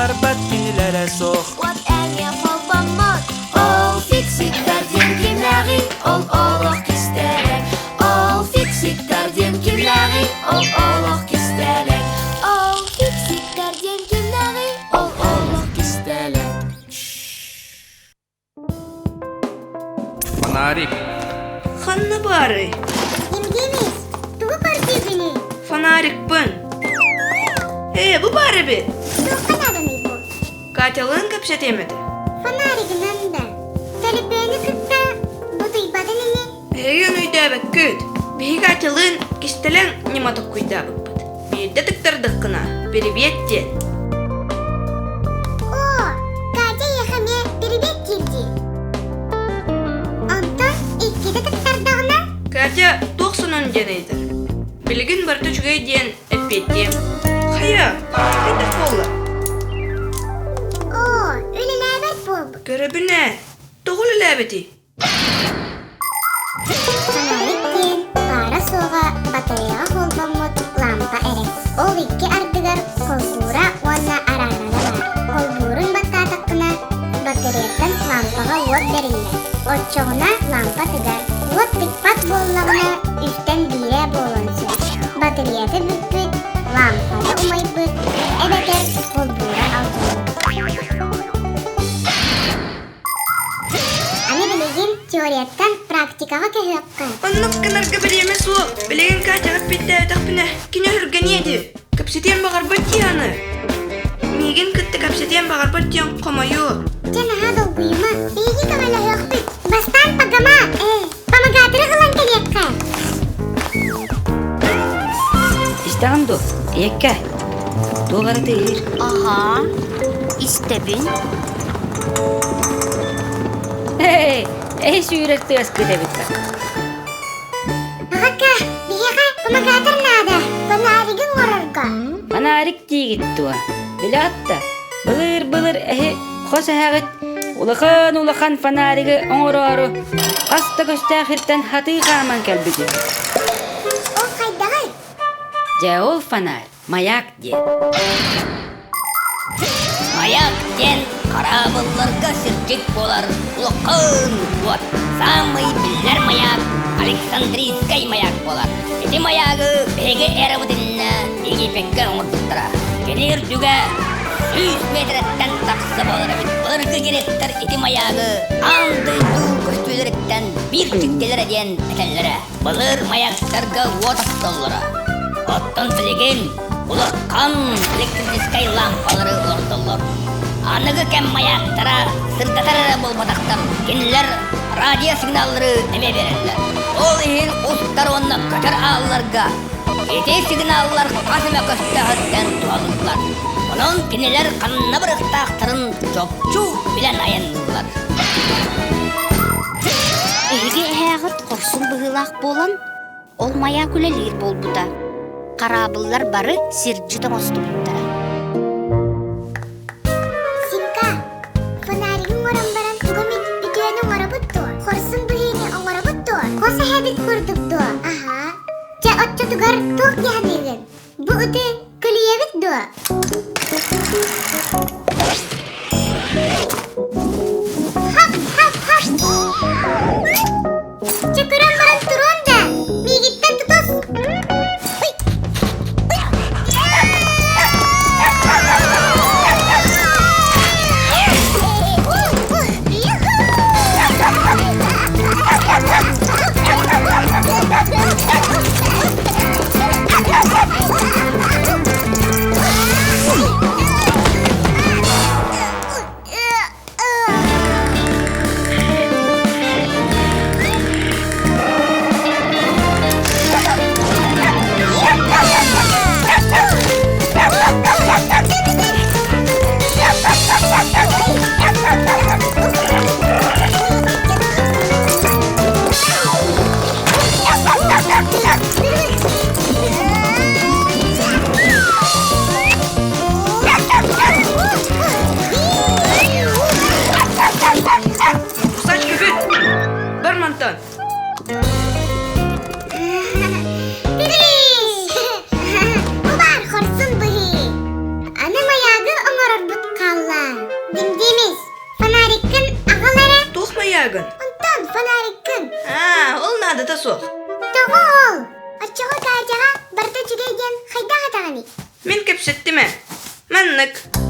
барбат кинилэрэ суох. Уот эмиэ холбоммот. Ол фиксиктар диэн кимнээҕий? Ол олох кистэлэҥ. Ол фиксиктар диэн кимнээҕий? Ол олох кистэлэҥ. Ол фиксиктар диэн кимнээҕий? Ол олох кистэлэҥ. Фонарик. Ханна баарый? Евгений, тугу көрдүүгүнүй? Фонарикпын. Ээ, бу баар эбит. Туохха нааданый бу? Катялыын кэпсэтиэм этэ. Фонаригынан да. Төлөпүөнү кытта бутуйбатын ини. Эһиги ону өйдөөбөккүт. Биһиги Катялыын кистэлэҥ ньыма толкуйдаабыппыт. Биирдэ тыктардаххына, бирибиэт диэн. Оо, Катя эйиэхэ эмиэ бирибиэт диир дии. Онтон иккитэ тыктардаҕына? Катя туох сонун диэн ыйытар. Билигин барыта үчүгэй диэн эппиэттиэм. Хайа, хайдах буолла? Оо, үлэлээбэт буолбут. Көрөбүн ээ, тоҕо үлэлээбэтий? Фонарик диэн баара-суоҕа батареяҕа холбоммут лаампа эрэ. Ол икки ардыгар холбуура уонна араарара баар. Холбуурун баттаатаххына, батареяттан лаампаҕа уот бэриллэр. Оччоҕуна лаампа тыгар. Уот тыкпат буоллаҕына, үстэн биирэ буолуон сөп. Батареята бүппүт, лаампата умайбыт, эбэтэр холбуура алдьаммыт. Аны билигин теорияттан практикаҕа көһүөххэ. Оннук гынарга бириэмэ суох. Билигин Катяҕа эппиэттээбэтэхпинэ, кини өһүргэниэ дии. Кэпсэтиэн баҕарбат дии аны. Миигин кытта кэпсэтиэн баҕарбат диэн хомойуо. Дьэ наһаа долгуйума. Биһиги көмөлөһүөхпүт. Бастаан пагама, помогаторы ылан кэлиэххэ. Истэҕин дуо, ийэккэ? Туох эрэ тыаһыыр? Аһаа, истэбин. Эй, эй сүүрэр тыаскыт эбит Аҕака, биһиэхэ помогатор наада. Фонаригы оҥорорго. Фонарик диигит дуо? Билэҕит да, былыр-былыр эһи хос эһэҕит улахан-улахан фонаригы оҥороору хас да көстөөх сиртэн хатыы хааман кэлбитим. Ол хайдаҕый? Дьэ ол фонарь маяк диэн. Маяк диэн хараабылларга сирдьит буолар улахан уот. Саамай биллэр маяк Александрийскай маяк буолар. Ити маягы биһиги эрабытынна Египеккэ оҥорбуттара. Кини үрдүгэ 100 метрэттэн тахса буолар эбит. Былыргы гректэр ити маягы аан дойду көстүүлэриттэн биир дьиктилэрэ диэн этэллэрэ. Былыр маяктарга уот охтоллоро. Оттон билигин улахан электрическэй лаампалары олордоллор. Аныгы кэм маяктара сырдатар эрэ буолбатахтар, кинилэр радиосигналлары эмиэ биэрэллэр. Ол иһин устар уонна көтөр аалларга ити сигналлар хас эмэ көстөөхүттэн туһалыыллар. Онон кинилэр ханна барыахтаахтарын чопчу билэн айанныыллар. Эһиги эһээҕит хорсун быһыылаах буолан, ол маяк үлэлиир буолбута. Хараабыллар бары сирдьит оҥостубуттара. Симка, фонаригы оҥорон баран тугу эмит үтүөнү оҥоробут дуо? Хорсун быһыыны оҥоробут дуо? Хос эһэбит курдук дуо? Аһаа. Чэ, оччотугар туох дии саныыгын? Бу ыты көлүйэбит дуо? Хап, хап, хап! Чэ, көрөн баран туруон да, миигиттэн тутус! Ой! этим ээ. Маннык.